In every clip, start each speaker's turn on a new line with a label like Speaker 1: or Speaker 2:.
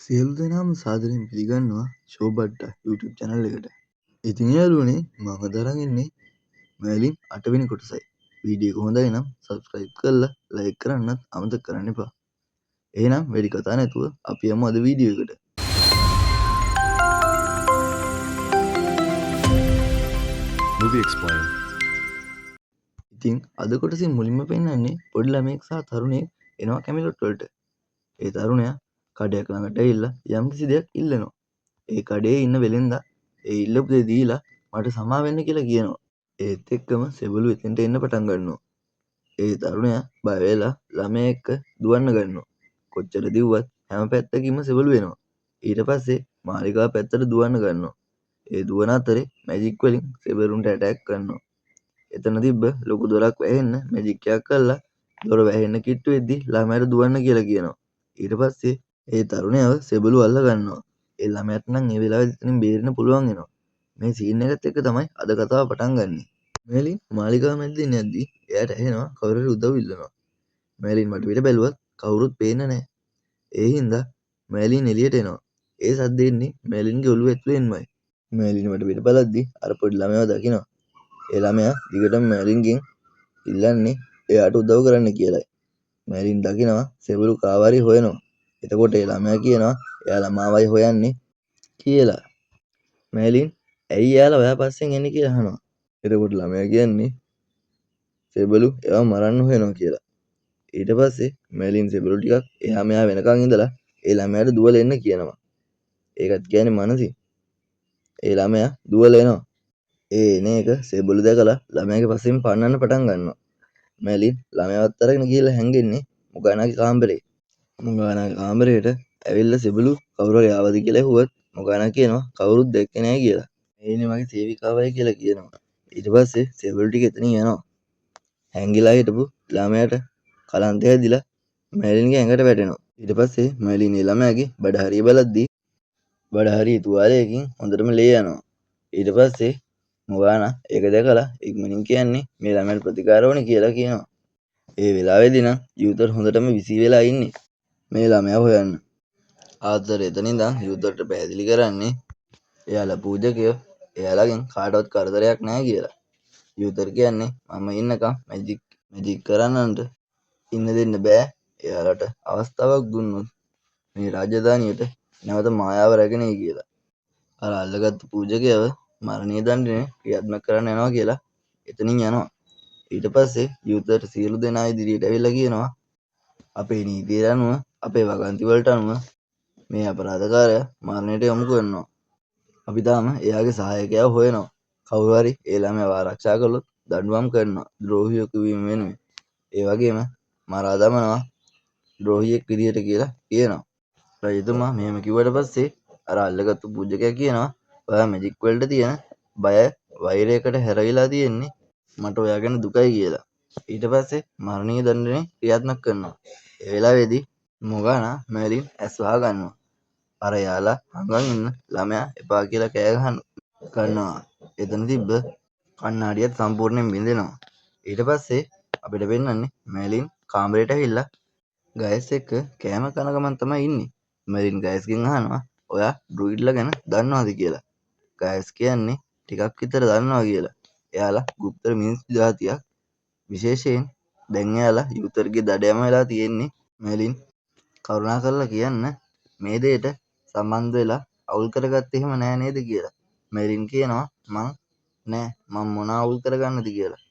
Speaker 1: සියලු දෙනාම සාදරයෙන් පිළිගන්නවා ෂෝබඩ්ඩා YouTube channel එකට. ඉතින් යාළුවනේ මම අද අරන් එන්නේ මර්ලින් 8 වෙනි කොටසයි. වීඩියෝ එක හොඳයි නම් subscribe කරලා like කරන්නත් අමතක කරන්න එපා. එහෙනම් වැඩි කතා නැතුව අපි යමු අද වීඩියෝ එකට.
Speaker 2: Movie Explained.
Speaker 1: ඉතින් අද කොටසින් මුලින්ම පෙන්වන්නේ පොඩි ළමයෙක් සහ තරුණයෙක් එනවා කැමිලොට් වලට. ඒ තරුණයා කඩයක් ළඟට ඇවිල්ලා යම්කිසි දෙයක් ඉල්ලනවා. ඒ කඩේ ඉන්න වෙලෙන්දා ඒ ඉල්ලපු දේ දීලා මට සමා වෙන්න කියලා කියනවා. ඒත් එක්කම සෙබළු එතෙන්ට එන්න පටන් ගන්නවා. ඒ තරුණයා බය වෙලා ළමයා එක්ක දුවන්න ගන්නවා. කොච්චර දිව්වත් හැම පැත්තකින්ම සෙබළු එනවා. ඊට පස්සේ මාලිගාව පැත්තට දුවන්න ගන්නවා. ඒ දුවන අතරේ මැජික් වලින් සෙබළුන්ට ඇටැක් කරනවා. එතන තිබ්බ ලොකු දොරක් වැහෙන්න මැජික් එකක් කරලා දොර වැහෙන්න කිට්ටු වෙද්දි ළමයාට දුවන්න කියලා කියනවා. ඊට පස්සේ ඒ තරුණයව සෙබළු අල්ල ගන්නවා. ඒ ළමයාට නම් ඒ වෙලාවේදී එතනින් බේරෙන්න පුළුවන් වෙනවා. මේ සීන් එකත් එක්ක තමයි අද කතාව පටන් ගන්නෙ. මර්ලින් මාලිගාව මැද්දෙන් යද්දි එයාට ඇහෙනවා කවුරු හරි උදව් ඉල්ලනවා. මර්ලින් වටපිට බැලුවත් කවුරුත් පේන්නේ නැහැ. ඒ හින්දා මර්ලින් එළියට එනවා. ඒ සද්ද එන්නේ මර්ලින්ගේ ඔළුව ඇතුලෙන්මයි. මර්ලින් වටපිට බලද්දි අර පොඩි ළමයාව දකිනවා. ඒ ළමයා දිගටම මර්ලින්ගෙන් ඉල්ලන්නේ එයාට උදව් කරන්න කියලායි. මර්ලින් දකිනවා සෙබළු කාව හරි හොයනවා. එතකොට ඒ ළමයා කියනවා එයාලා මාවයි හොයන්නේ කියලා. මර්ලින් ඇයි එයාලා ඔයා පස්සෙන් එන්නේ කියලා අහනවා. එතකොට ළමයා කියන්නේ සෙබළු එයාව මරන්න හොයනවා කියලා. ඊට පස්සේ මර්ලින් සෙබළු ටිකක් එහා මෙහා වෙනකන් ඉඳලා ඒ ළමයාට දුවලා එන්න කියනවා. ඒකත් කියන්නේ මනසින්. ඒ ළමයා දුවලා එනවා. ඒ එන එක සෙබළු දැකලා ළමයාගේ පස්සෙන් පන්නන්න පටන් ගන්නවා. මර්ලින් ළමයාවත් අරගෙන ගිහලා හැංගෙන්නේ මොගානාගේ කාමරේ. මොගානාගේ කාමරේට ඇවිල්ලා සෙබළු කවුරු හරි ආවද කියලා ඇහුවත් මොගානා කියනවා කවුරුත් දැක්කේ නෑ කියලා. ඒ ඉන්නේ මගේ සේවිකාවයි කියලා කියනවා. ඊට පස්සේ සෙබළු ටික එතනින් යනවා. හැංගිලා හිටපු ළමයාට කලන්තය හැදිලා මර්ලින්ගේ ඇඟට වැටෙනවා. ඊට පස්සේ මර්ලින් ඒ ළමයාගේ බඩ හරිය බලද්දී බඩ හරිය තුවාලයකින් හොඳටම ලේ යනවා. ඊට පස්සේ මොගානා ඒක දැකලා ඉක්මනින් කියන්නේ මේ ළමයාට ප්‍රතිකාර ඕනේ කියලා කියනවා. ඒ වෙලාවේදී නම් යූතර් හොඳටම බිසී වෙලා ඉන්නේ මේ ළමයා හොයන්න. ආතර් එතන ඉඳන් යූතර්ට පැහැදිලි කරන්නේ එයාලා පූජකයෝ එයාලගෙන් කාටවත් කරදරයක් නෑ කියලා. යූතර් කියන්නේ මම ඉන්නකම් මැජික් කරන්නන්ට ඉන්න දෙන්න බෑ. එයාලට අවස්ථාවක් දුන්නොත් මේ රාජධානියට නැවත මායාව රැගෙන එයි කියලා. අර අල්ලගත්තු පූජකයව මරණීය දණ්ඩනය ක්‍රියාත්මක කරන්න යනවා කියලා එතනින් යනවා. ඊට පස්සේ යූතර් සියලු දෙනා ඉදිරියට ඇවිල්ලා කියනවා අපේ නීතියට අනුව අපේ වගන්ති වලට අනුව මේ අපරාධකාරයා මරණයට යොමු කරනවා. අපි තාම එයාගේ සහායකයව හොයනවා. කවුරු හරි ඒ ළමයාව ආරක්ෂා කළොත් දඬුවම් කරනවා ද්‍රෝහියෙකු වීම වෙනුවෙන්. ඒ වගේම මරා දමනවා ද්‍රෝහියෙක් විදිහට කියලා කියනවා. රජතුමා මෙහෙම කිව්වට පස්සේ අර අල්ලගත්තු පූජකයා කියනවා ඔයා මැජික් වලට තියෙන බය වෛරයකට හැරවිලා තියෙන්නේ මට ඔයා ගැන දුකයි කියලා. ඊට පස්සේ මරණීය දණ්ඩනය ක්‍රියාත්මක කරනවා. ඒ වෙලාවේදී මොගානා මර්ලින් ඇස් වහ ගන්නවා. අර එයාලා හංගන් ඉන්න ළමයා එපා කියලා කෑ ගහන ගන්නවා. එතන තිබ්බ කණ්ණාඩියත් සම්පූර්ණයෙන් බිඳෙනවා. ඊට පස්සේ අපිට පෙන්වන්නේ මර්ලින් කාමරේට ඇවිල්ලා ගයස් එක්ක කෑම කන ගමන් තමයි ඉන්නේ. මර්ලින් ගයස්ගෙන් අහනවා ඔයා ඩ්‍රුයිඩ්ලා ගැන දන්නවද කියලා. ගයස් කියන්නේ ටිකක් විතර දන්නවා කියලා. එයාලා ගුප්තර මිනිස් ජාතියක්. විශේෂයෙන් දැන් එයාලා යූතර්ගේ දඩයම වෙලා තියෙන්නේ. මර්ලින් කරුණා කරලා කියන්න මේ දෙයට සම්බන්ධ වෙලා අවුල් කරගත්තේ එහෙම නෑ නේද කියලා. මර්ලින් කියනවා මං නෑ මං මොන අවුල් කරගන්නද කියලා.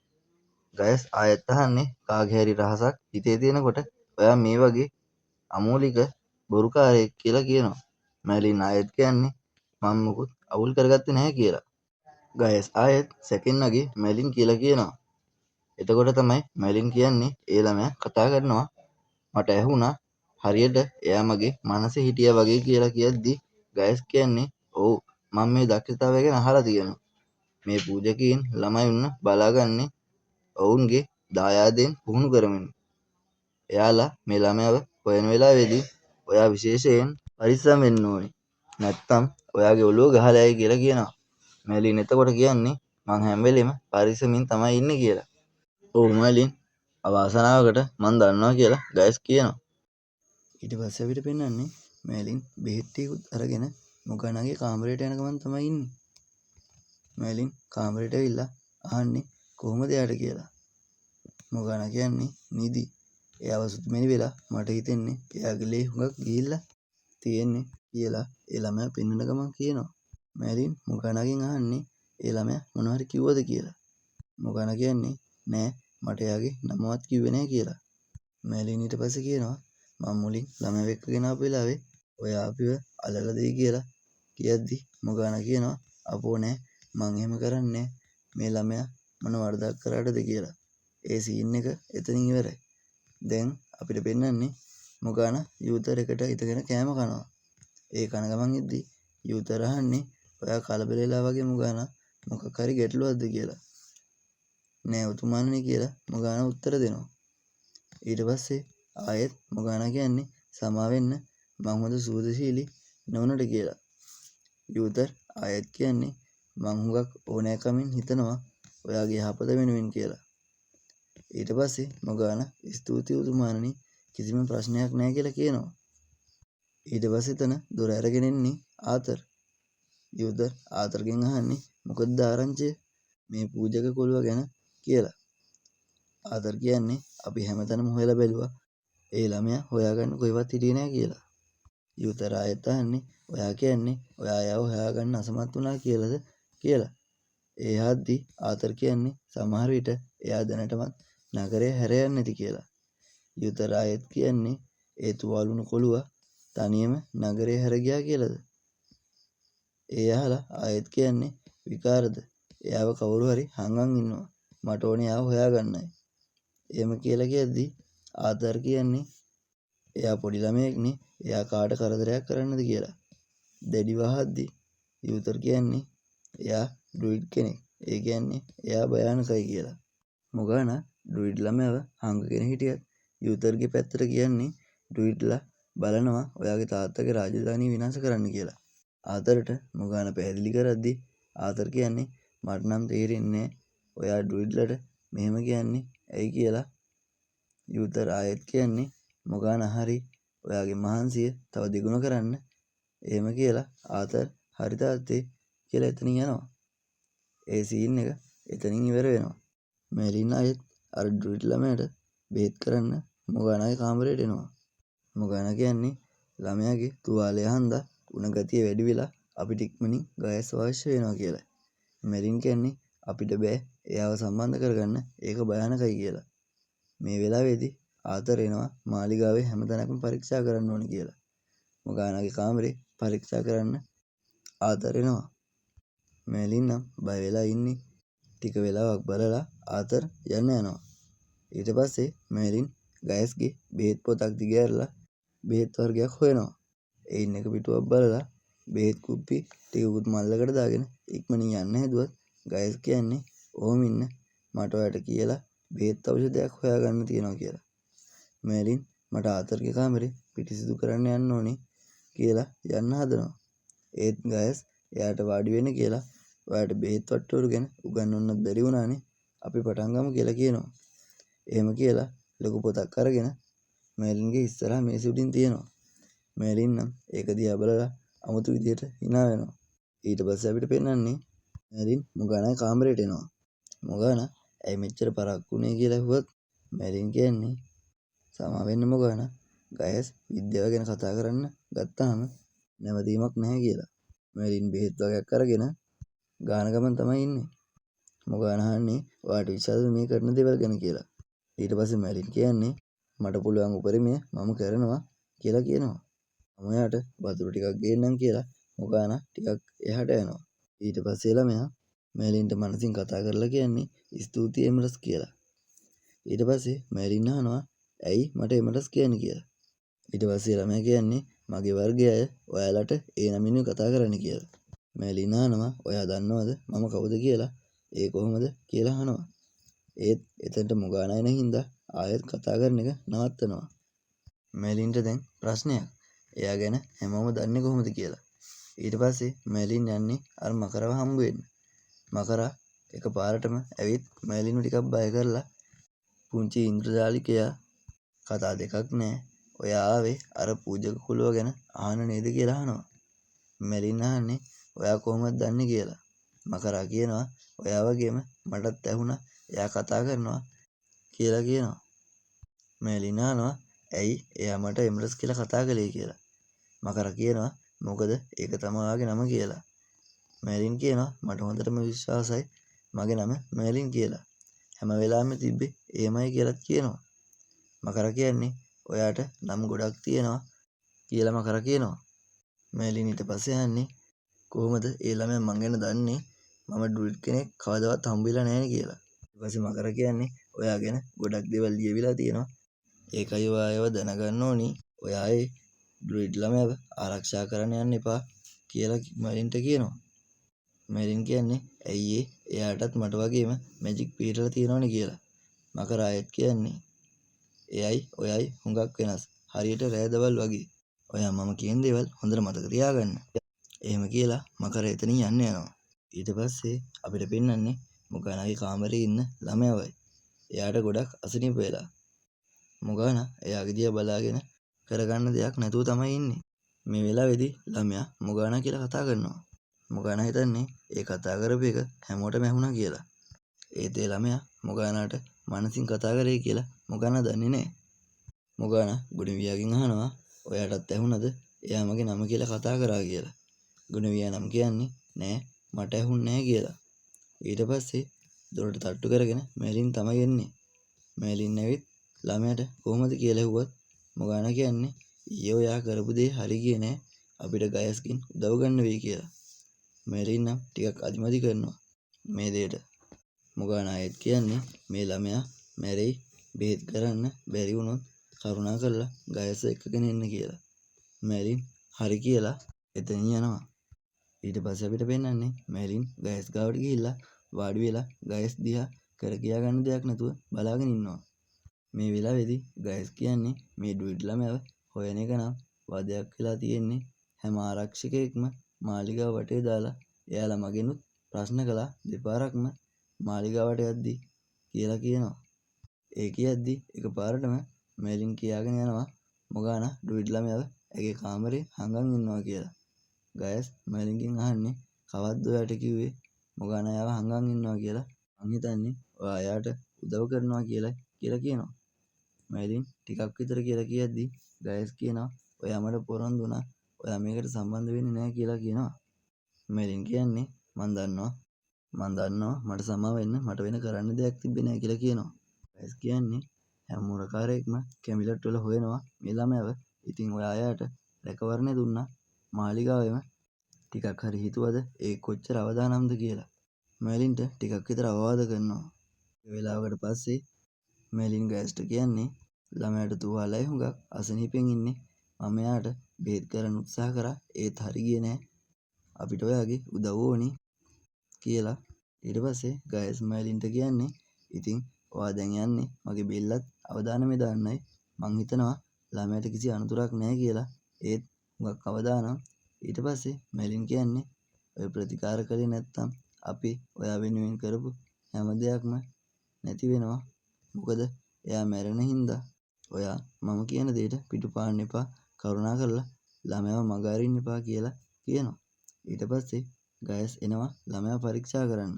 Speaker 1: ගයස් ආයෙත් අහන්නේ කාගේ හරි රහසක් හිතේ තියෙනකොට ඔයා මේ වගේ අමූලික බොරුකාරයෙක් කියලා කියනවා. මර්ලින් ආයෙත් කියන්නේ මං මොකුත් අවුල් කරගත්තේ නැහැ කියලා. ගයස් ආයෙත් සැකෙන් වගේ මර්ලින් කියලා කියනවා. එතකොට තමයි මර්ලින් කියන්නේ ඒ ළමයා කතා කරනවා මට ඇහුණා හරියට එයා මගේ මනසේ හිටියා වගේ කියලා කියද්දි ගයස් කියන්නේ ඔව් මං මේ දක්ෂතාවය ගැන අහලා තියෙනවා. මේ පූජකයින් ළමයින්ව බලාගන්නේ ඔවුන්ගේ දායාදයෙන් පුහුණු කරමින්. එයාලා මේ ළමයාව හොයන වෙලාවේදී ඔයා විශේෂයෙන් පරිස්සම් වෙන්න ඕනේ. නැත්තම් ඔයාගේ ඔළුව ගහලා යයි කියලා කියනවා. මර්ලින් එතකොට කියන්නේ මං හැම වෙලේම පරිස්සමින් තමයි ඉන්නේ කියලා. ඔව් මර්ලින් අවාසනාවකට මං දන්නවා කියලා ගයස් කියනවා. ඊට පස්සේ අපිට පෙන්වන්නේ මැලින් බෙහෙත් ටිකකුත් අරගෙන මොගානාගේ කාමරයට යන ගමන් තමයි ඉන්නේ. මැලින් කාමරයට ඇවිල්ලා අහන්නේ කොහොමද එයාට කියලා. මොගානා කියන්නේ නිදි. එයාව සුදුමෙනි වෙලා මට හිතෙන්නේ එයාගේ ලේ හුඟක් ගිහිල්ලා තියෙන්නේ කියලා ඒ ළමයා පෙන්නන ගමන් කියනවා. මැලින් මොගානාගෙන් අහන්නේ ඒ ළමයා මොනවා හරි කිව්වද කියලා. මොගානා කියන්නේ නෑ, මට එයාගේ නමවත් කිව්වේ නෑ කියලා. මැලින් ඊට පස්සේ කියනවා මං මුලින් ළමයාව එක්කගෙන ආපු වෙලාවේ ඔයා අපිව අල්ලලා දෙයි කියලා කියද්දි මොගානා කියනවා අපෝ නෑ, මං එහෙම කරන්නේ නෑ, මේ ළමයා මොන වරදක් කරාටද කියලා. ඒ සීන් එක එතනින් ඉවරයි. දැන් අපිට පෙන්වන්නේ මොගානා යූතර් එකට ඉඳගෙන කෑම කනවා. ඒ කන ගමන් ඉද්දි යූතර් අහන්නේ ඔයා කලබල වෙලා වගේ මොගානා මොකක් හරි ගැටලුවක්ද කියලා. නෑ උතුමාණනි කියලා මොගානා උත්තර දෙනවා. ඊට පස්සේ ආයෙත් මොගානා කියන්නේ සමා වෙන්න මං හොඳ සුහදශීලී නොවුනට කියලා. යූතර් ආයෙත් කියන්නේ මං හුඟක් ඕනෑකමින් හිතනවා ඔයාගේ යහපත වෙනුවෙන් කියලා. ඊට පස්සේ මොගානා ස්තුතියි උතුමාණනි, කිසිම ප්‍රශ්නයක් නෑ කියලා කියනවා. ඊට පස්සේ එතන දොර අරගෙන එන්නේ ආතර්. යූතර් ආතරගෙන් අහන්නේ මොකද්ද ආරංචිය මේ පූජක කොළුව ගැන කියලා. ආතර් කියන්නේ අපි හැමතැනම හොයලා බැලුවා ඒ ළමයා හොයාගන්න කොහෙවත් හිටියේ නෑ කියලා. යූතර් ආයෙත් අහන්නේ ඔයා කියන්නේ ඔයා එයාව හොයාගන්න අසමත් වුණා කියලාද කියලා. ඒ අහද්දි ආතර් කියන්නේ සමහර විට එයා දැනටමත් නගරය හැර යන්නේ නැති කියලා. යූතර් ආයෙත් කියන්නේ ඒ තුවාලුණු කොළුව තනියම නගරය හැර ගියා කියලාද? ඒ අහලා ආයෙත් කියන්නේ විකාරද? එයාව කවුරු හරි හංගන් ඉන්නවා. මට ඕනේ එයාව හොයාගන්නයි. එහෙම කියලා කියද්දි ආතර් කියන්නේ එයා පොඩි ළමයෙක්නේ, එයා කාට කරදරයක් කරන්නද කියලා. දැඩිව අහද්දි යූතර් කියන්නේ එයා ඩ්‍රුයිඩ් කෙනෙක්. ඒ කියන්නේ එයා භයානකයි කියලා. මොගානා ඩ්‍රුයිඩ් ළමයාව හංගගෙන හිටියත් යූතර්ගේ පැත්තට කියන්නේ ඩ්‍රුයිඩ්ලා බලනවා ඔයාගේ තාත්තගේ රාජධානිය විනාශ කරන්න කියලා. ආතරට මොගානා පැහැදිලි කරද්දි ආතර් කියන්නේ මට නම් තේරෙන්නේ නෑ ඔයා ඩ්‍රුයිඩ්ලට මෙහෙම කියන්නේ ඇයි කියලා. යූතර් ආයෙත් කියන්නේ මොගානා හරි ඔයාගේ මහන්සිය තව දෙගුණ කරන්න. එහෙම කියලා ආතර් හරි තාත්තේ කියලා එතනින් යනවා. ඒ සීන් එක එතනින් ඉවර වෙනවා. මෙලින් ආයෙත් අර ඩ්‍රුයිඩ් ළමයාට බෙහෙත් කරන්න මොගානාගේ කාමරයට එනවා. මොගානා කියන්නේ ළමයාගේ තුවාලය හන්දා උණ ගතිය වැඩි වෙලා අපිට ඉක්මනින් ගයස් අවශ්‍ය වෙනවා කියලා. මෙලින් කියන්නේ අපිට බෑ එයාව සම්බන්ධ කරගන්න, ඒක භයානකයි කියලා. මේ වෙලාවේදී ආතර් එනවා මාලිගාවේ හැම තැනකම පරීක්ෂා කරන්න ඕනේ කියලා. මොගානාගේ කාමරේ පරීක්ෂා කරන්න ආතර් එනවා. මෙලින් නම් බය වෙලා ඉන්නේ. ටික වෙලාවක් බලලා ආතර් යන්න යනවා. ඊට පස්සේ මෙලින් ගයස්ගේ බෙහෙත් පොතක් දිගහැරලා බෙහෙත් වර්ගයක් හොයනවා. එයින් එක පිටුවක් බලලා බෙහෙත් කුප්පි ටිකකුත් මල්ලකට දාගෙන ඉක්මනින් යන්න හැදුවත් ගයස් කියන්නේ ඔහොම ඉන්න මට ඔයාට කියලා බෙහෙත් ඖෂධයක් හොයාගන්න තියෙනවා කියලා. මෙලින් මට ආතරගේ කාමරේ පිරිසිදු කරන්න යන්න ඕනේ කියලා යන්න හදනවා. ඒත් ගයස් එයාට වාඩි වෙන්න කියලා ඔයාට බෙහෙත් වට්ටෝරු ගැන උගන්වන්නත් බැරි වුණානේ, අපි පටන් ගමු කියලා කියනවා. එහෙම කියලා ලොකු පොතක් අරගෙන මෙලින්ගේ ඉස්සරහා මේසෙ උඩින් තියෙනවා. මෙලින් නම් ඒක දිහා බලලා අමුතු විදියට hina වෙනවා. ඊට පස්සේ අපිට පෙන්වන්නේ මෙලින් මොගානාගේ කාමරයට එනවා. මොගානා ඇයි මෙච්චර පරක්කු වුනේ කියලා ඇහුවත් මෙලින් කියන්නේ සමා වෙන්න මොගානා, ගයස් විද්‍යාව ගැන කතා කරන්න ගත්තාම නැවතීමක් නැහැ කියලා. මෙලින් බෙහෙත් වගයක් අරගෙන ගාන ගමන් තමයි ඉන්නේ. මොගානා අහන්නේ ඔයාට විශ්වාසද මේ කරන දේවල් ගැන කියලා. ඊට පස්සේ මෙලින් කියන්නේ මට පුළුවන් උපරිමය මම කරනවා කියලා කියනවා. මම ඔයාට වතුර ටිකක් ගේන්නම් කියලා මොගානා ටිකක් එහාට යනවා. ඊට පස්සේ ළමයා මෙලින්ට මනසින් කතා කරලා කියන්නේ ස්තුතියි එමරස් කියලා. ඊට පස්සේ මෙලින් අහනවා ඇයි මට එමරස් කියන්නේ කියලා. ඊට පස්සේ ළමයා කියන්නේ මගේ වර්ගයේ අය ඔයාලට ඒ නමිනුයි කතා කරන්නේ කියලා. මෙලින් අහනවා ඔයා දන්නවද මම කවුද කියලා, ඒ කොහොමද කියලා අහනවා. ඒත් එතනට මොගානා එන හින්දා ආයෙත් කතා කරන එක නවත්තනවා. මෙලින්ට දැන් ප්‍රශ්නයක්, එයා ගැන හැමෝම දන්නේ කොහොමද කියලා. ඊට පස්සේ මෙලින් යන්නේ අර මකරව හම්බ වෙන්න. මකරා එක පාරටම ඇවිත් මෙලින්ව ටිකක් බය කරලා පුංචි ඉන්ද්‍රජාලිකයා කතා දෙකක් නෑ, ඔයා ආවේ අර පූජක කුලුව ගැන අහන්න නේද කියලා අහනවා. මැලින් අහන්නේ ඔයා කොහොමද දන්නේ කියලා. මකරා කියනවා ඔයා වගේම මටත් ඇහුණා එයා කතා කරනවා කියලා කියනවා. මැලින් අහනවා ඇයි එයා මට එම්රස් කියලා කතා කළේ කියලා. මකරා කියනවා මොකද ඒක තමයි ඔයාගේ නම කියලා. මැලින් කියනවා මට හොඳටම විශ්වාසයි මගේ නම මැලින් කියලා. හැම වෙලාවෙම තිබ්බේ එහෙමයි කියලාත් කියනවා. මකරා කියන්නේ ඔයාට නම් ගොඩක් තියෙනවා කියලා මකරා කියනවා. මැලින් ඊට පස්සේ අහන්නේ කොහොමද ඒ ළමයා මං ගැන දන්නේ, මම ඩ්‍රුයිඩ් කෙනෙක් කවදාවත් හම්බ වෙලා නෑනේ කියලා. ඊට පස්සේ මකරා කියන්නේ ඔයා ගැන ගොඩක් දේවල් ලියවිලා තියෙනවා, ඒකයි ඔයා ඒව දැනගන්න ඕනි, ඔයා ඒ ඩ්‍රුයිඩ් ළමයාව ආරක්ෂා කරන්න යන්න එපා කියලා මැලින්ට කියනවා. මැලින් කියන්නේ ඇයි ඒ එයාටත් මට වගේම මැජික් පිහිටලා තියෙනවනේ කියලා. මකරා ආයෙත් කියන්නේ එයයි ඔයයි හුඟක් වෙනස්, හරියට රෑ දවල් වගේ. ඔයා මම කියන දේවල් හොඳට මතක තියාගන්න. එහෙම කියලා මකර එතනින් යන්න යනවා. ඊට පස්සේ අපිට පෙන්වන්නේ මොගානාගේ කාමරේ ඉන්න ළමයාවයි. එයාට ගොඩක් අසනීප වෙලා. මොගානා එයාගේ දිහා බලාගෙන කරගන්න දෙයක් නැතුව තමයි ඉන්නේ. මේ වෙලාවේදී ළමයා මොගානා කියලා කතා කරනවා. මොගානා හිතන්නේ ඒ කතා කරපු එක හැමෝටම ඇහුණා කියලා. ඒත් ඒ ළමයා මොගානාට මනසින් කතා කරේ කියලා මොගානා දන්නේ නෑ. මොගානා ගුණවියාගෙන් අහනවා ඔයාටත් ඇහුණද එයා මගේ නම කියලා කතා කරා කියලා. ගුණවියා නම් කියන්නේ නෑ මට ඇහුන්නේ නෑ කියලා. ඊට පස්සේ දොරට තට්ටු කරගෙන මැලින් තමයි එන්නේ. මැලින් ඇවිත් ළමයාට කොහොමද කියලා ඇහුවත් මොගානා කියන්නේ ඊයේ ඔයා කරපු දේ හරි ගියේ නෑ, අපිට ගයස්කින් උදව් ගන්න වෙයි කියලා. මැලින් නම් ටිකක් අදිමදි කරනවා මේ දෙයට. මොගානා ආයෙත් කියන්නේ මේ ළමයා මැරෙයි, බෙහෙත් කරන්න බැරි වුණොත් කරුණා කරලා ගයස් එක්කගෙන එන්න කියලා. මැලින් හරි කියලා එතනින් යනවා. ඊට පස්සේ අපිට පෙන්වන්නේ මැලින් ගයස් ගාවට ගිහිල්ලා වාඩි වෙලා ගයස් දිහා කර කියා ගන්න දෙයක් නැතුව බලාගෙන ඉන්නවා. මේ වෙලාවේදී ගයස් කියන්නේ මේ ඩ්‍රුයිඩ් ළමයාව හොයන එක නම් වදයක් වෙලා තියෙන්නේ. හැම ආරක්ෂකයෙක්ම මාලිගාව වටේ දාලා එයාලා මගෙනුත් ප්‍රශ්න කළා දෙපාරක්ම මාලිගාවට යද්දි කියලා කියනවා. ඒ කියද්දි එකපාරටම මැලින් කියාගෙන යනවා මොගානා ඩ්‍රුයිඩ් ළමයාව ඇගේ කාමරේ හංගන් ඉන්නවා කියලා. ගයස් මැලින්ගෙන් අහන්නේ කවද්ද ඔයාට කිව්වේ මොගානා එයාව හංගන් ඉන්නවා කියලා? මං හිතන්නේ ඔයා එයාට උදව් කරනවා කියලා කියලා කියනවා. මැලින් ටිකක් විතර කියලා කියද්දි ගයස් කියනවා ඔයා මට පොරොන්දු වුණා ඔයා මේකට සම්බන්ධ වෙන්නේ නෑ කියලා කියනවා. මැලින් කියන්නේ මං දන්නවා මට සමා වෙන්න මට වෙන කරන්න දෙයක් තිබ්බේ නෑ කියලා කියනවා. ගයස් කියන්නේ හැම මුරකාරයෙක්ම කැමිලට් වල හොයනවා මේ ළමයාව. ඉතින් ඔයා එයාට රැකවරණය දුන්නා මාලිගාවෙම. ටිකක් හරි හිතුවද ඒ කොච්චර අවදානම්ද කියලා. මැලින්ට ටිකක් විතර අවවාද කරනවා. ඒ වෙලාවකට පස්සේ මැලින් ගයස්ට කියන්නේ ළමයාට තුවාලයි හුඟක් අසනීපෙන් ඉන්නේ. මම එයාට බෙහෙත් කරන්න උත්සාහ කරා ඒත් හරි ගියේ නෑ. අපිට ඔයාගේ උදව් ඕනි කියලා. ඊට පස්සේ ගයස් මැලින්ට කියන්නේ ඉතින් ඔයා දැන් යන්නේ මගේ බෙල්ලත් අවදානමේ දාන්නයි. මං හිතනවා ළමයාට කිසි අනතුරක් නෑ කියලා. ඒත් හුඟක් අවදානම්. ඊට පස්සේ මැලින් කියන්නේ ඔය ප්‍රතිකාර කළේ නැත්තම් අපි ඔයා වෙනුවෙන් කරපු හැම දෙයක්ම නැති වෙනවා. මොකද එයා මැරෙන හින්දා. ඔයා මම කියන දෙයට පිටු පාන්න එපා. කරුණා කරලා ළමයාව මග අරින්න එපා කියලා කියනවා. ඊට පස්සේ ගයස් එනවා ළමයාව පරීක්ෂා කරන්න.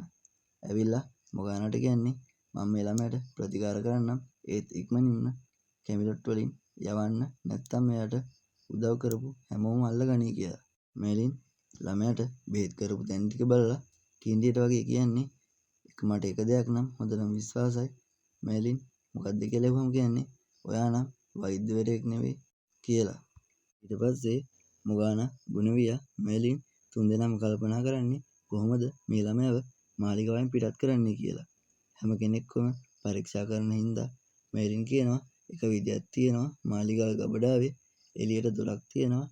Speaker 1: ඇවිල්ලා මොගානාට කියන්නේ මම මේ ළමයාට ප්‍රතිකාර කරන්නම්, ඒත් ඉක්මනින්ම කැමිලොට් වලින් යවන්න, නැත්තම් එයාට උදව් කරපු හැමෝම අල්ලගනී කියලා. මැලින් ළමයාට බෙහෙත් කරපු තැන් ටික බලලා කින්ඩියට වගේ කියන්නේ මට එක දෙයක් නම් හොඳටම විශ්වාසයි. මැලින් මොකද්ද කියලා ඇහුවම කියන්නේ ඔයා නම් වෛද්‍යවරයෙක් නෙවෙයි කියලා. ඊට පස්සේ මොගානා ගුණවියා මැලින් තුන්දෙනාම කල්පනා කරන්නේ කොහොමද මේ ළමයාව මාලිගාවෙන් පිටත් කරන්නේ කියලා. හැම කෙනෙක්වම පරීක්ෂා කරන හින්දා මැලින් කියනවා එක විදියක් තියෙනවා මාලිගාවේ ගබඩාවේ එළියට දොරක් තියෙනවා,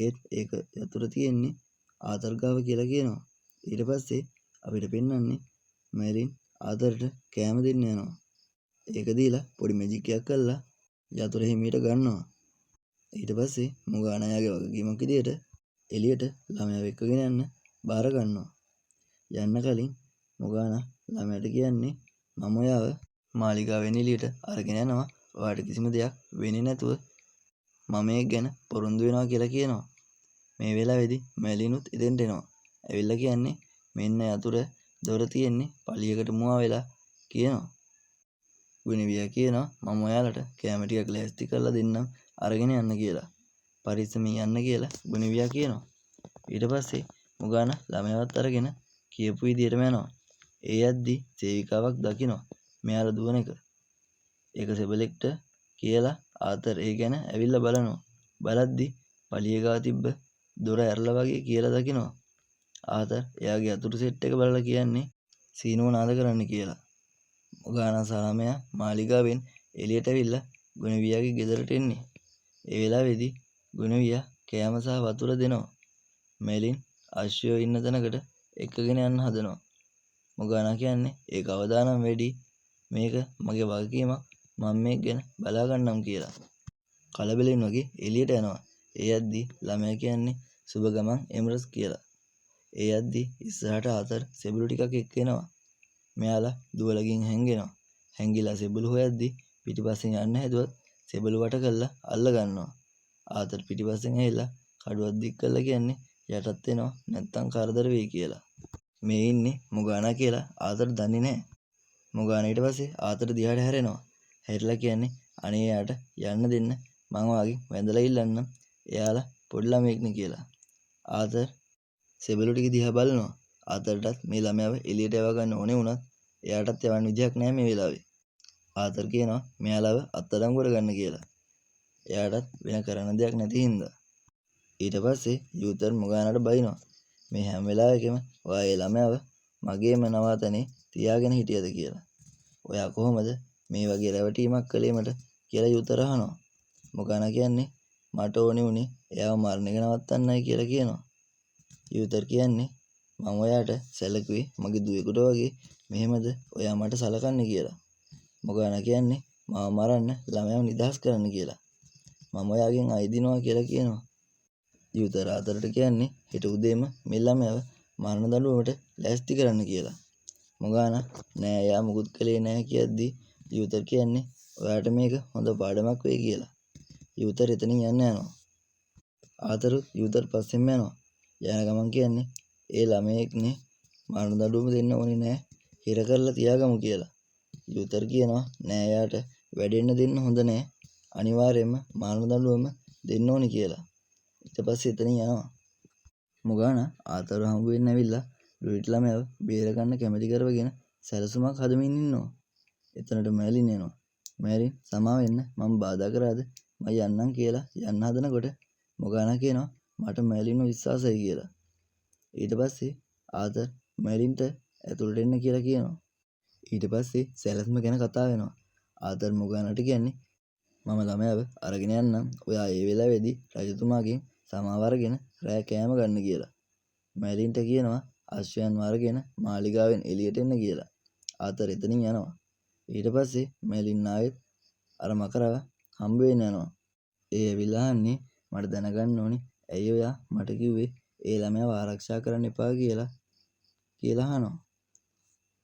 Speaker 1: ඒත් ඒක යතුරු තියෙන්නේ ආතර් ගාව කියලා කියනවා. ඊට පස්සේ අපිට පෙන්වන්නේ මැලින් ආතරට කෑම දෙන්න යනවා. ඒක දීලා පොඩි මැජික් එකක් කරලා යතුරු හිමීට ගන්නවා. ඊට පස්සේ මොගානා එයාගේ වගකීමක් විදියට එළියට ළමයාව එක්කගෙන යන්න බාර ගන්නවා. යන්න කලින් මොගානා ළමයාට කියන්නේ මම ඔයාව මාලිගාවෙන් එළියට අරගෙන යනවා, ඔයාට කිසිම දෙයක් වෙන්නේ නැතුව මම ඒක ගැන පොරොන්දු වෙනවා කියලා කියනවා. මේ වෙලාවේදී මැලිනුත් එතෙන්ට එනවා. ඇවිල්ලා කියන්නේ මෙන්න යතුර දොර තියෙන්නේ පළියකට මුවා වෙලා කියනවා. ගුනිවියා කියනවා මම ඔයාලට කෑම ටිකක් ලෑස්ති කරලා දෙන්නම් අරගෙන යන්න කියලා. පරිස්සමින් යන්න කියලා ගුනිවියා කියනවා. ඊට පස්සේ මොගානා ළමයාවත් අරගෙන කියපු විදියටම යනවා. ඒ යද්දි සේවිකාවක් දකිනවා මෙයාලා දුවන එක. ඒක සෙබලෙක්ට කියලා ආතර් ඒ ගැන ඇවිල්ලා බලනවා. බලද්දි පළිය ගාව තිබ්බ දොර ඇරලා වගේ කියලා දකිනවා. ආතර් එයාගේ අතුරු සෙට් එක බලලා කියන්නේ සීනුව නාද කරන්න කියලා. මොගානා සහ ළමයා මාලිගාවෙන් එළියට ඇවිල්ලා ගුණවියාගේ ගෙදරට එන්නේ. ඒ වෙලාවේදී ගුණවියා කෑම සහ වතුර දෙනවා. මෙලින් අශ්වයෝ ඉන්න තැනකට එක්කගෙන යන්න හදනවා. මොගානා කියන්නේ ඒක අවදානම් වැඩි, මේක මගේ වගකීමක්, මම මේක ගැන බලා ගන්නම් කියලා. කලබලෙන් වගේ එළියට යනවා. ඒ යද්දි ළමයා කියන්නේ සුබ ගමන් එම්රස් කියලා. ඒ යද්දි ඉස්සරහට ආතර් සෙබළු ටිකක් එක්ක එනවා. මෙයාලා දුවලා ගිහින් හැංගෙනවා. හැංගිලා සෙබළු හොයද්දි පිටිපස්සෙන් යන්න හැදුවත් සෙබළු වට කරලා අල්ල ගන්නවා. ආතර් පිටිපස්සෙන් ඇවිල්ලා කඩුවක් දික් කරලා කියන්නේ යටත් වෙනවා නැත්තම් කරදර වෙයි කියලා. මේ ඉන්නේ මොගානා කියලා ආතර් දන්නේ නැහැ. මොගානා ඊට පස්සේ ආතර් දිහාට හැරෙනවා. හැරිලා කියන්නේ අනේ එයාට යන්න දෙන්න, මං ඔයාගෙන් වැඳලා ඉල්ලන්නම්, එයාලා පොඩි ළමයෙක්නේ කියලා. ආතර් සෙබළු ටික දිහා බලනවා. ආතරටත් මේ ළමයාව එළියට යවා ගන්න ඕනේ වුණත් එයාටත් යවන්න විදිහක් නැහැ මේ වෙලාවේ. ආතර් කියනවා මෙයාලව අත්අඩංගුවට ගන්න කියලා. එයාටත් වෙන කරන්න දෙයක් නැති හින්දා. ඊට පස්සේ යූතර් මොගානාට බයිනවා. මේ හැම වෙලාවකම ඔයා ඒ ළමයාව මගේම නවාතැනේ තියාගෙන හිටියද කියලා. ඔයා කොහොමද මේ වගේ රැවටීමක් කළේ මට කියලා යූතර් අහනවා. මොගානා කියන්නේ මට ඕනේ වුණේ එයාව මරණ එක නවත්තන්නයි කියලා කියනවා. යූතර් කියන්නේ මම ඔයාට සැලකුවේ මගේ දුවෙකුට වගේ, මෙහෙමද ඔයා මට සලකන්නේ කියලා. මොගානා කියන්නේ මාව මරන්න ළමයාව නිදහස් කරන්න කියලා. මම ඔයාගෙන් අයිදිනවා කියලා කියනවා. යූතර් ආතරට කියන්නේ හෙට උදේම මේ ළමයාව මරණ දඬුවමට ලෑස්ති කරන්න කියලා. මොගානා නෑ එයා මුකුත් කළේ නෑ කියද්දි යූතර් කියන්නේ ඔයාට මේක හොඳ පාඩමක් වෙයි කියලා. යූතර් එතනින් යන්න යනවා. ආතරුත් යූතර් පස්සෙන්ම යනවා. යන ගමන් කියන්නේ ඒ ළමයෙක්නේ මරණ දඬුවම දෙන්න ඕනේ නෑ, හිර කරලා තියාගමු කියලා. යූතර් කියනවා නෑ එයාට වැඩෙන්න දෙන්න හොඳ නෑ, අනිවාර්යයෙන්ම මරණ දඬුවම දෙන්න ඕනේ කියලා. ඊට පස්සේ එතනින් යනවා. මොගානා ආතරව හම්බ වෙන්න ඇවිල්ලා ඩුයිට් ළමයාව බේරගන්න කැමති කරවගෙන සැලසුමක් හදමින් ඉන්නවා. එතනට මැලින් එනවා. මැලින් සමා වෙන්න මම බාධා කරාද, මම යන්නම් කියලා යන්න හදනකොට මොගානා කියනවා මට මැලින්ව විශ්වාසයි කියලා. ඊට පස්සේ ආතර් මැලින්ට ඇතුළට එන්න කියලා කියනවා. ඊට පස්සේ සැලැස්ම ගැන කතා වෙනවා. ආතර් මොගානාට කියන්නේ මම ළමයාව අරගෙන යන්නම්, ඔයා ඒ වෙලාවේදී රජතුමාගෙන් සමාව අරගෙන රෑ කෑම ගන්න කියලා. මැලින්ට කියනවා අශ්වයන්ව අරගෙන මාලිගාවෙන් එළියට එන්න කියලා. ආතර් එතනින් යනවා. ඊට පස්සේ මැලින් ආයෙත් අර මකරව හම්බ වෙන්න යනවා. ඒ ඇවිල්ලා අහන්නේ මට දැනගන්න ඕනි ඇයි ඔයා මට කිව්වේ ඒ ළමයාව ආරක්ෂා කරන්න එපා කියලා කියලා අහනවා.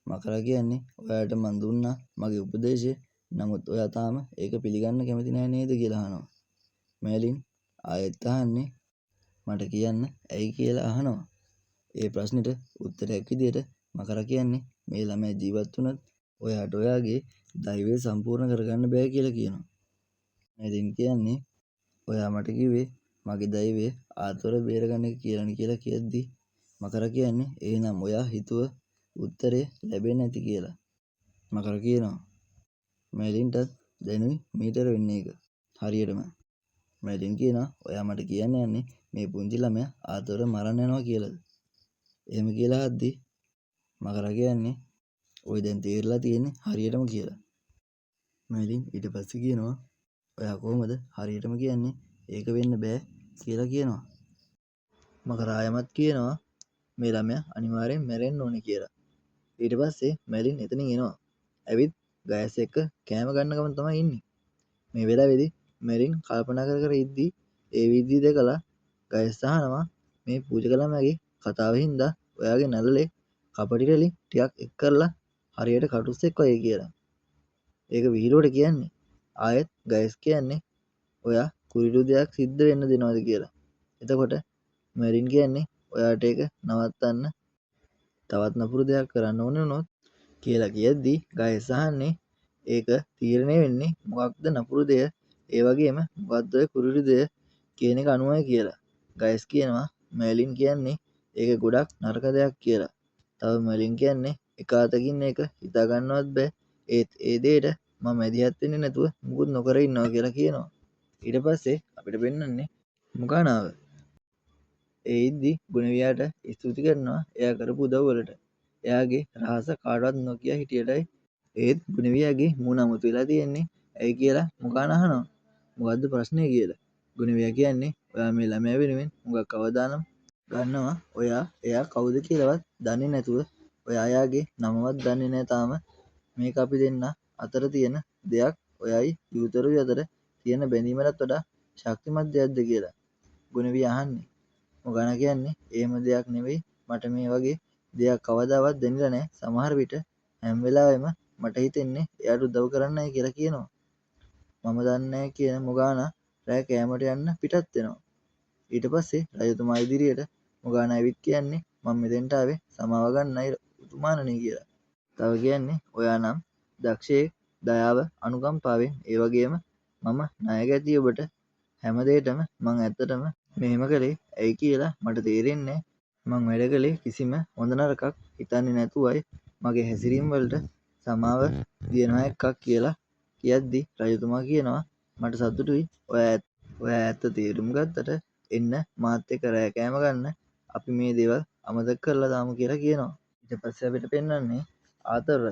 Speaker 1: මකරා කියන්නේ ඔයාට මං දුන්නා මගේ උපදේශය, නමුත් ඔයා තාම ඒක පිළිගන්න කැමති නෑ නේද කියලා අහනවා. මැලින් ආයෙත් අහන්නේ මට කියන්න ඇයි කියලා අහනවා. ඒ ප්‍රශ්නෙට උත්තරයක් විදියට මකරා කියන්නේ මේ ළමයා ජීවත් වුණත් ඔයාට ඔයාගේ දෛවය සම්පූර්ණ කරගන්න බෑ කියලා කියනවා. මැලින් කියන්නේ ඔයා මට කිව්වේ මගේ දෛවය ආතර බේරගන්න එක කියලානේ කියලා කියද්දි මකරා කියන්නේ එහෙනම් ඔයා හිතුව උත්තරේ ලැබෙන්නේ නැති කියලා. මකරා කියනවා. මැලින්ටත් දැනුයි මීටර වෙන්නේ එක හරියටම. මැලින් කියනවා ඔයා මට කියන්න යන්නේ මේ පුංචි ළමයා ආතර මරන්න යනවා කියලාද? එහෙම කියලා අහද්දි මකරා කියන්නේ ඔය දැන් තේරලා තියෙන්නේ හරියටම කියලා. මැලින් ඊට පස්සේ කියනවා ඔයා කොහොමද හරියටම කියන්නේ ඒක වෙන්න බෑ කියලා කියනවා. මකරා ආයමත් කියනවා මේ ළමයා අනිවාර්යෙන් මැරෙන්න ඕනේ කියලා. ඊට පස්සේ මැලින් එතනින් එනවා. ඇවිත් ගයස් එක්ක කෑම ගන්න ගමන් තමයි ඉන්නේ. මේ වෙලාවේදී මැලින් කල්පනා කර කර ඉද්දි ඒ විදිහ දැකලා ගයස් අහනවා මේ පූජක ළමයාගේ කතාව හින්දා ඔයාගේ නළලේ කපටි රෙලි ටිකක් එක් කරලා හරියට කටුස්සෙක් වගේ කියලා. ඒක විහිළුවට කියන්නේ. ආයෙත් ගයස් කියන්නේ ඔයා කුරිරු දෙයක් සිද්ධ වෙන්න දෙනවද කියලා. එතකොට මර්ලින් කියන්නේ ඔයාට ඒක නවත්තන්න තවත් නපුරු දෙයක් කරන්න ඕන වුණොත් කියලා කියද්දි ගයස් අහන්නේ ඒක තීරණය වෙන්නේ මොකක්ද නපුරු දෙය, ඒ වගේම මොකක්ද ඔය කුරිරු දෙය කියන එක අනුවයි කියලා. ගයස් කියනවා මර්ලින් කියන්නේ ඒක ගොඩක් නරක දෙයක් කියලා. තව මර්ලින් කියන්නේ එක අතකින් ඒක හිතා ගන්නවත් බෑ, ඒත් ඒ දෙයට මම මැදිහත් වෙන්නේ නැතුව මුකුත් නොකර ඉන්නවා කියලා කියනවා. ඊට පස්සේ අපිට පෙන්වන්නේ මොගානාව. ඒ ඉද්දි ගුණවියාට ස්තුති කරනවා එයා කරපු උදව් වලට. එයාගේ රහස කාටවත් නොකිය හිටියටයි. ඒත් ගුණවියාගේ මූණ අමුතු වෙලා තියෙන්නේ ඇයි කියලා මොගාන අහනවා. මොකද්ද ප්‍රශ්නේ කියලා. ගුණවියා කියන්නේ ඔයා මේ ළමයා වෙනුවෙන් හුඟක් අවදානම් ගන්නවා. ඔයා එයා කවුද කියලාවත් දන්නේ නැතුව, ඔයා එයාගේ නමවත් දන්නේ නෑ තාම. මේක අපි දෙන්න අතර තියෙන දෙයක්, ඔයයි යූතරුයි අතර තියෙන බැඳීමටත් වඩා ශක්තිමත් දෙයක්ද කියලා ගුණවියා අහන්නේ. මොගාන කියන්නේ එහෙම දෙයක් නෙවෙයි, මට මේ වගේ දෙයක් කවදාවත් දැනිලා නෑ. සමහර විට හැම වෙලාවෙම මට හිතෙන්නේ එයාට උදව් කරන්නයි කියලා කියනවා. මම දන්නේ නෑ කියන මොගාන රෑ කෑමට යන්න පිටත් වෙනවා. ඊට පස්සේ රජතුමා ඉදිරියට මොගාන ඇවිත් කියන්නේ මම මෙතෙන්ට ආවේ සමාව ගන්නයි උතුමාණනි කියලා. තව කියන්නේ ඔයා නම් දක්ෂයෙක්, දයාව අනුකම්පාවෙන්, ඒ වගේම මම ණය ගැතියි ඔබට හැම දෙයකටම. මං ඇත්තටම මෙහෙම කළේ ඇයි කියලා මට තේරෙන්නේ නෑ. මං වැඩ කළේ කිසිම හොඳ නරකක් හිතන්නේ නැතුවයි. මගේ හැසිරීම වලට සමාව දිය නොහැක්කක් කියලා කියද්දි රජතුමා කියනවා මට සතුටුයි ඔයා ඇත්ත තේරුම් ගත්තට, එන්න මාත් එක්ක රෑ කෑම ගන්න, අපි මේ දේවල් අමතක කරලා දාමු කියලා කියනවා. ඊට පස්සේ අපිට පෙන්වන්නේ ආතර්.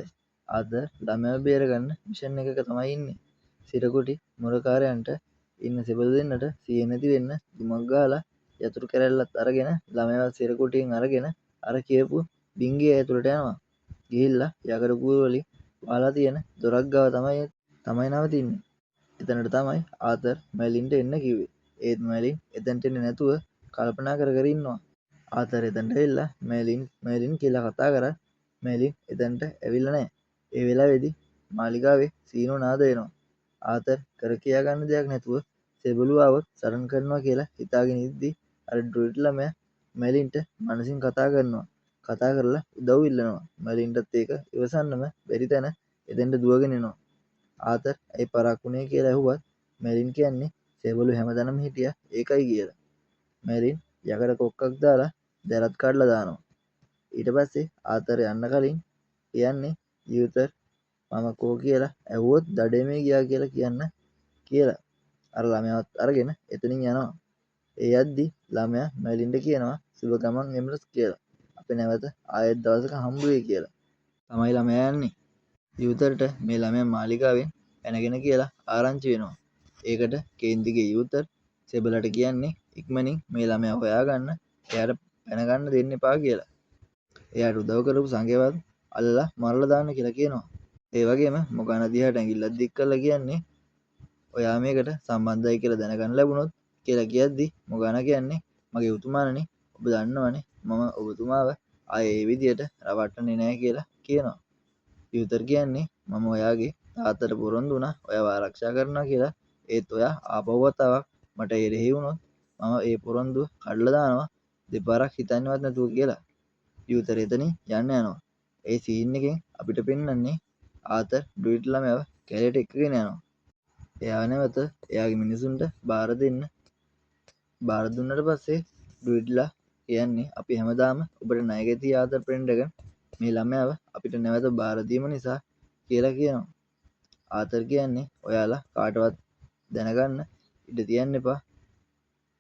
Speaker 1: ආතර් ළමයාව බේරගන්න මිෂන් එකක තමයි ඉන්නේ. සිරකුටි මුරකාරයන්ට ඉන්න සෙබළු දෙන්නට සිහිය නැති වෙන්න දුමක් ගහලා යතුරු කැරැල්ලත් අරගෙන ළමයාවත් සිරකුටියෙන් අරගෙන අර කියපු බිංගේ ඇතුළට යනවා. ගිහිල්ලා යකඩ කූරු වලින් වහලා තියෙන දොරක් ගාව තමයි නවතින්නේ. එතනට තමයි ආතර් මර්ලින්ට එන්න කිව්වේ. ඒත් මර්ලින් එතනට එන්නේ නැතුව කල්පනා කර කර ඉන්නවා. ආතර් එතනට ඇවිල්ලා මර්ලින් මර්ලින් කියලා කතා කරා. මර්ලින් එතනට ඇවිල්ලා නැහැ. ඒ වෙලාවේදී මාලිගාවේ සීනෝ නාද වෙනවා. ආතර් කර කියා ගන්න දෙයක් නැතුව සෙබළු ආවොත් සටන් කරනවා කියලා හිතාගෙන ඉද්දි අර ඩ්‍රුයිඩ් ළමයා මර්ලින්ට මනසින් කතා කරනවා. කතා කරලා උදව් ඉල්ලනවා. මර්ලින්ටත් ඒක ඉවසන්නම බැරි තැන එතෙන්ට දුවගෙන එනවා. ආතර් ඇයි පරක්කු වුනේ කියලා ඇහුවත් මර්ලින් කියන්නේ සෙබළු හැමතැනම හිටියා ඒකයි කියලා. මර්ලින් යකඩ කොක්කක් දාලා දැරත් කඩලා දානවා. ඊට පස්සේ ආතර් යන්න කලින් කියන්නේ යූතර් මම කෝ කියලා ඇහුවොත් දඩයමේ ගියා කියලා කියන්න කියලා. අර ළමයාවත් අරගෙන එතනින් යනවා. ඒ යද්දි ළමයා මර්ලින්ට කියනවා සුබ ගමන් එම්රස් කියලා. අපි නැවත ආයෙත් දවසක හම්බ වෙයි කියලා. තමයි ළමයා යන්නේ. යූතරට මේ ළමයා මාලිගාවෙන් පැනගෙන කියලා ආරංචි වෙනවා. ඒකට කේන්ති ගිය යූතර් සෙබලට කියන්නේ ඉක්මනින් මේ ළමයා හොයාගන්න, එයාට පැන ගන්න දෙන්න එපා කියලා. එයාට උදව් කරපු සංඝයාවත් අල්ලලා මරලා දාන්න කියලා කියනවා. ඒ වගේම මොගාන දිහාට ඇඟිල්ලක් දික් කරලා කියන්නේ ඔයා මේකට සම්බන්ධයි කියලා දැනගන්න ලැබුණොත් කියලා කියද්දි මොගාන කියන්නේ මගේ උතුමාණනි ඔබ දන්නවනේ මම ඔබතුමාව ආයේ ඒ විදියට රවට්ටන්නේ නෑ කියලා කියනවා. යූතර් කියන්නේ මම ඔයාගේ තාත්තට පොරොන්දු වුණා ඔයාව ආරක්ෂා කරනවා කියලා. ඒත් ඔයා ආපහු වතාවක් මට එරෙහි වුණොත් මම ඒ පොරොන්දුව කඩලා දානවා දෙපාරක් හිතන්නවත් නැතුව කියලා. යූතර් එතනින් යන්න යනවා. ඒ සීන් එකෙන් අපිට පෙන්වන්නේ ආතර් ඩ්‍රුයිඩ් ළමයාව කැලේට එක්කගෙන යනවා. එයා නැවත එයාගේ මිනිසුන්ට බාර දෙන්න. බාර දුන්නට පස්සේ ඩ්‍රුයිඩ්ලා කියන්නේ අපි හැමදාම ඔබට ණය ගැතියි ආතර් පෙන්ඩ්‍රැගන්, මේ ළමයාව අපිට නැවත බාර දීම නිසා කියලා කියනවා. ආතර් කියන්නේ ඔයාලා කාටවත් දැනගන්න ඉඩ තියන්න එපා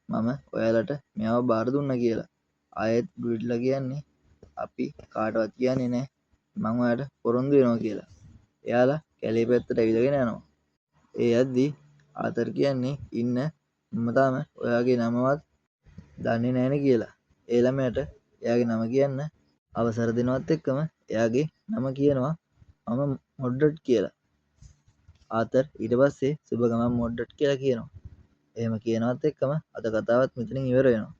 Speaker 1: මම ඔයාලට මෙයාව බාර දුන්නා කියලා. ආයෙත් ඩ්‍රුයිඩ්ලා කියන්නේ අපි කාටවත් කියන්නේ නෑ මං ඔයාලට පොරොන්දු වෙනවා කියලා. එයාලා කැලේ පැත්තට ඇවිදගෙන යනවා. ඒ යද්දි ආතර් කියන්නේ ඉන්න මම තාම ඔයාගේ නමවත් දන්නේ නෑනේ කියලා. ඒ ළමයාට එයාගේ නම කියන්න අවසර දෙනවත් එක්කම එයාගේ නම කියනවා මම මොඩ්ඩට් කියලා. ආතර් ඊට පස්සේ සුබ ගමන් මොඩ්ඩට් කියලා කියනවා. එහෙම කියනවත් එක්කම අද කතාවත් මෙතනින් ඉවර වෙනවා.